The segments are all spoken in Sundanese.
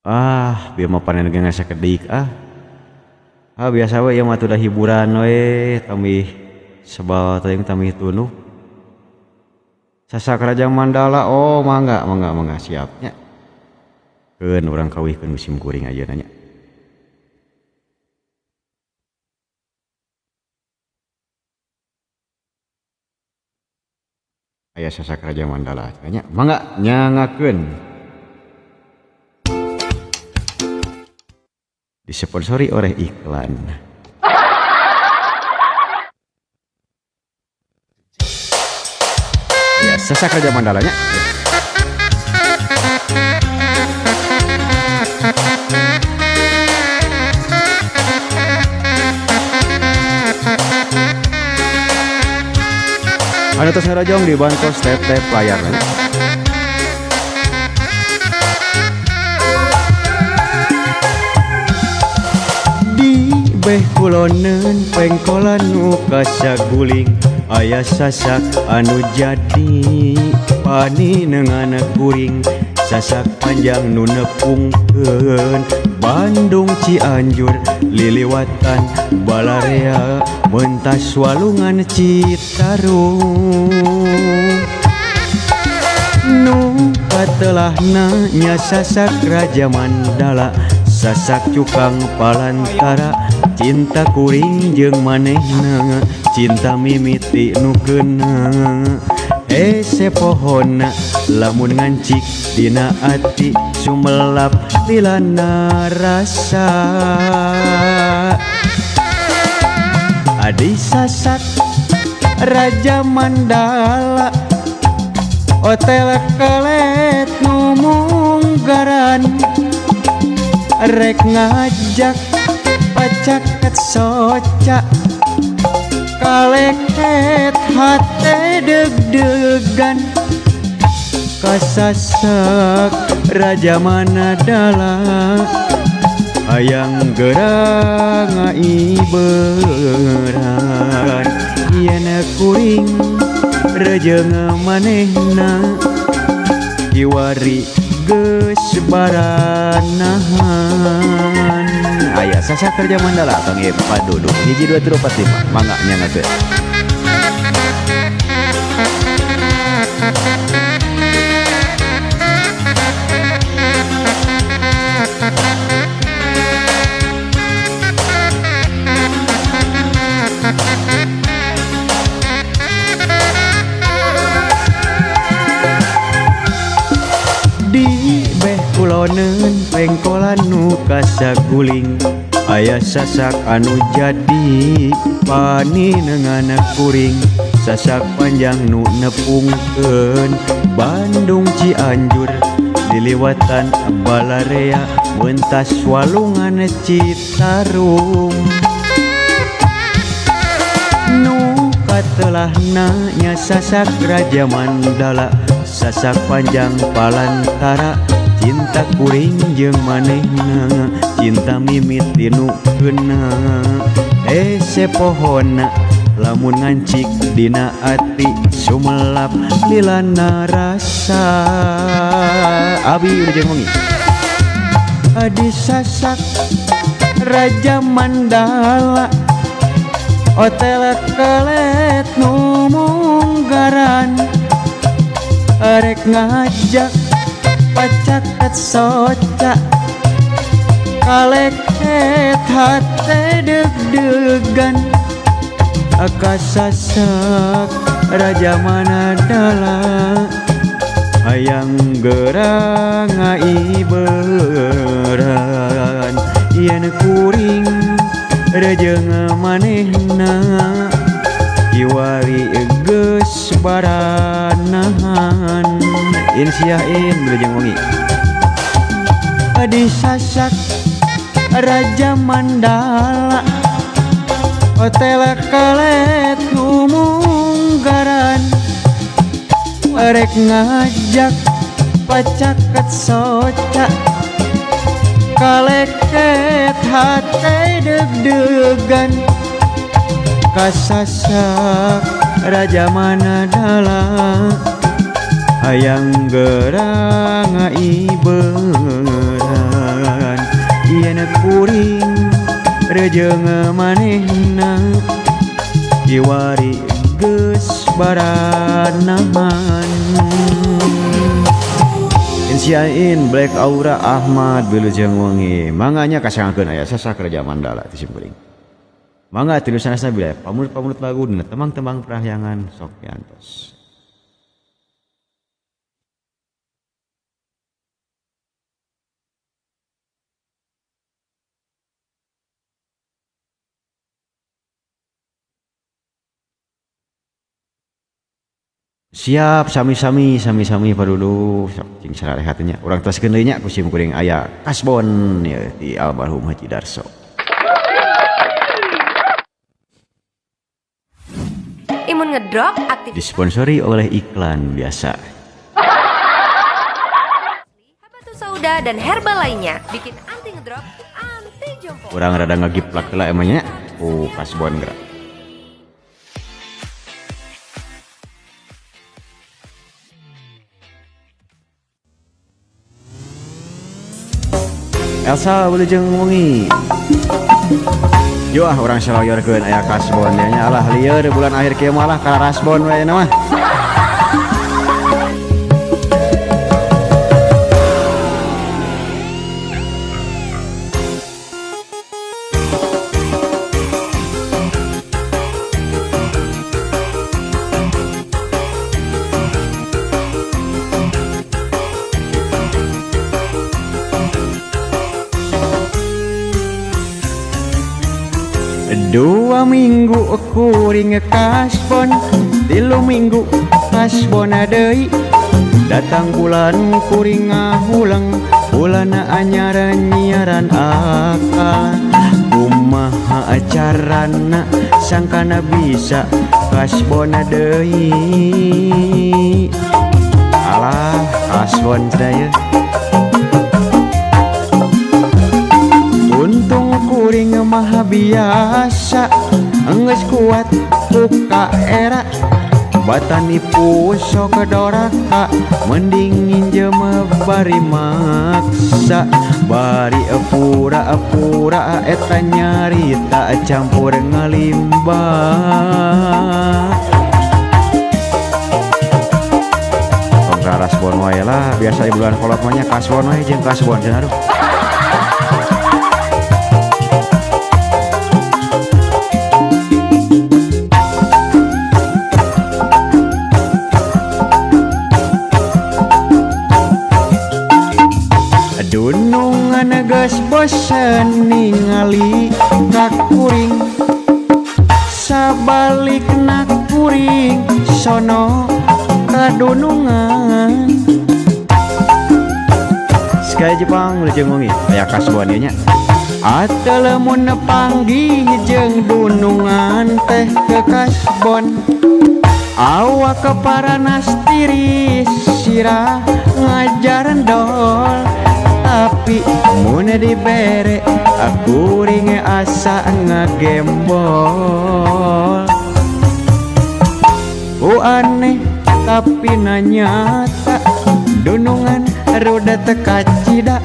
Ah, bieu mah panen ge sakedik ah. Ah biasa we ieu mah tuh hiburan we, tambih sebal teuing tambih tunuh. Sasak Raja Mandala, oh mangga mangga mangga siapnya. Keun urang kawihkeun musim kuring ayeuna nya. Aya Sasak Raja Mandala nya, mangga nyangakeun. Disponsori oleh iklan. Ya, Sasak Raja Mandalanya. Anu tos ngarojong dibantos tap-tap layarnya. Di beh kuloneun pengkolan nu kasaguling aya sasak anu jadi paninengan kuring sasak panjang nu nepungkeun Bandung Cianjur liliwatan balarea mentas walungan Citarum nu katelahna nya Sasak Raja Mandala sasak cukang palantara cinta kuring jeung manehna cinta mimiti nu keuna hese pohonna lamun ngancik dina ati sumelap lilana rasa Adi Sasak Raja Mandala hotel kelet nu munggaran rek ngajak pacaket soca kaleket hate deg-degan kasasak Raja Mandala hayang gerang ngaiberan yen kuring rejeung manehna kiwari geus baranahan. Aya Sasak Raja Mandala Kang Padudung 1 2 3 4 5 mangga nyangakeun. Di beh kuloneun pengkolan nu kasaguling aya sasak anu jadi paninengan kuring sasak panjang nu nepungkeun Bandung Cianjur liliwatan balarea mentas walungan Citarum nu katelahna nya Sasak Raja Mandala sasak panjang palantara cinta kuring jeung manehna cinta mimiti nu keuna hese pohonna lamun ngancik dina ati sumelap lilana rasa abi urang wengi. Adi Sasak Raja Mandala hotel kelet nu munggaran rek ngajak pacaket soca kaleket hate deg-degan kasasak Raja Mandala hayang gerang ngaiberan yen kuring rejeung manehna kiwari geus baranahan. Insiah in wilujeng wengi. Adi Sasak Raja Mandala hotel kelet nu munggaran rek ngajak pacaket soca kaleket hate deg-degan kasasak Raja Mandala hayang gerang ngaiberan. kuring rejeung manehna kiwari geus baranahan. Insiain Black Aura Ahmad wilujeng wengi manganya kasangakeun aya Sasa Kerja Mandala ti simkuring. Mangga tilu sanesna bila pamurut-pamurut lagu dina tembang-tembang prahyangan sok diantos. Siap sami-sami sami-sami padudu sok cing sararehat nya urang toskeun deui nya ku sim kuring aya kasbon ya di almarhum Haji Darso. Imun ngedrop aktif disponsori oleh iklan biasa. Habatus sauda dan herbal lainnya bikin anti ngedrop, anti jompo. Urang rada ngagiplak heula emangnya ku kasbon gerak. Elsa wilujeng wengi. Yo ah urang saloyorkeun aya kasbon nya alah lieur bulan akhir kieu malah karasbon we ayeuna mah. Dua minggu kuring kasbon, 3 minggu kasbon deui. Datang bulan kuring ngahulang, bulan anyar nyiaran akal. Kumaha acarana sangkana bisa kasbon deui. Alah kasbon cenah. Untung kuring mah biasa geus kuat ku kaera. Batani sok doraka mending nginjem bari maksa. Bari pura-pura eta nyarita campur ngalimba. Tong karasbon wae lah biasa di bulan kolot mah nya kasbon wae jeung kasbon cenah aduh. Dunungan geus bosen ningali ka kuring, sabalikna kuring sono kadunungan. Sekali Jepang wilujeng wengi aya kasbon ieu nya. Atuh lamun panggih jeung dunungan teh ke kasbon, awak keparanas tiris sirah ngajar dol. Tapi mun dibere kuring asa ngagembol. Oh aneh tapi nanyata dunungan roda teka cida.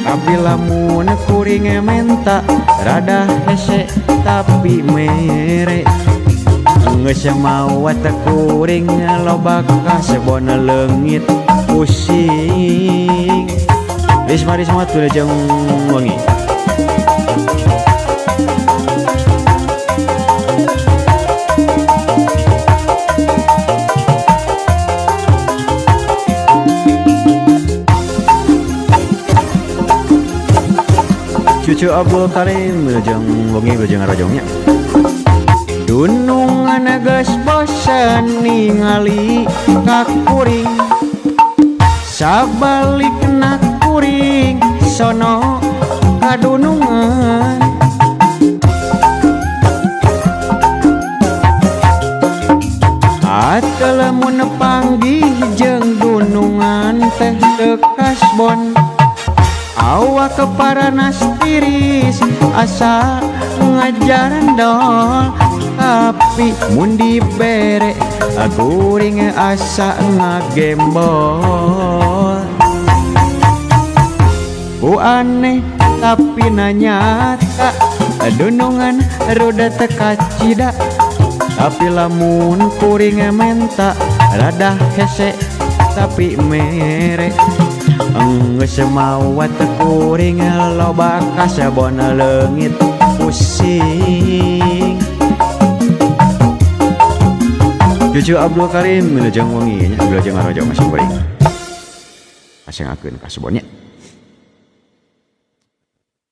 Tapi lamun kuring menta rada hese tapi mere. Geus mawa teh kuring loba kasbon leungit pusing. Risma Risma wilujeng wengi. Cucu Abdul Karim wilujeng wengi wilujeng ngarojongnya. Dunungan geus bosen ningali ka kuring, sabalikna kuring sono kadunungan. Atuh lamun panggih jeung dunungan teh teu kasbon, awak keparanas tiris asa ngajaran dol. Tapi mun dibere kuring asa ngagembol. Ku aneh Tapi nanyata dunungan rudet kacida. Tapi lamun kuring menta rada hese tapi mere. Enggeus mawa teu kuring loba kasebon leungit pusing. Cucu Abdul Karim, wilujeng wengi nya, wilujeng ngarojo masing kuring. Kasengakeun kasebonnya.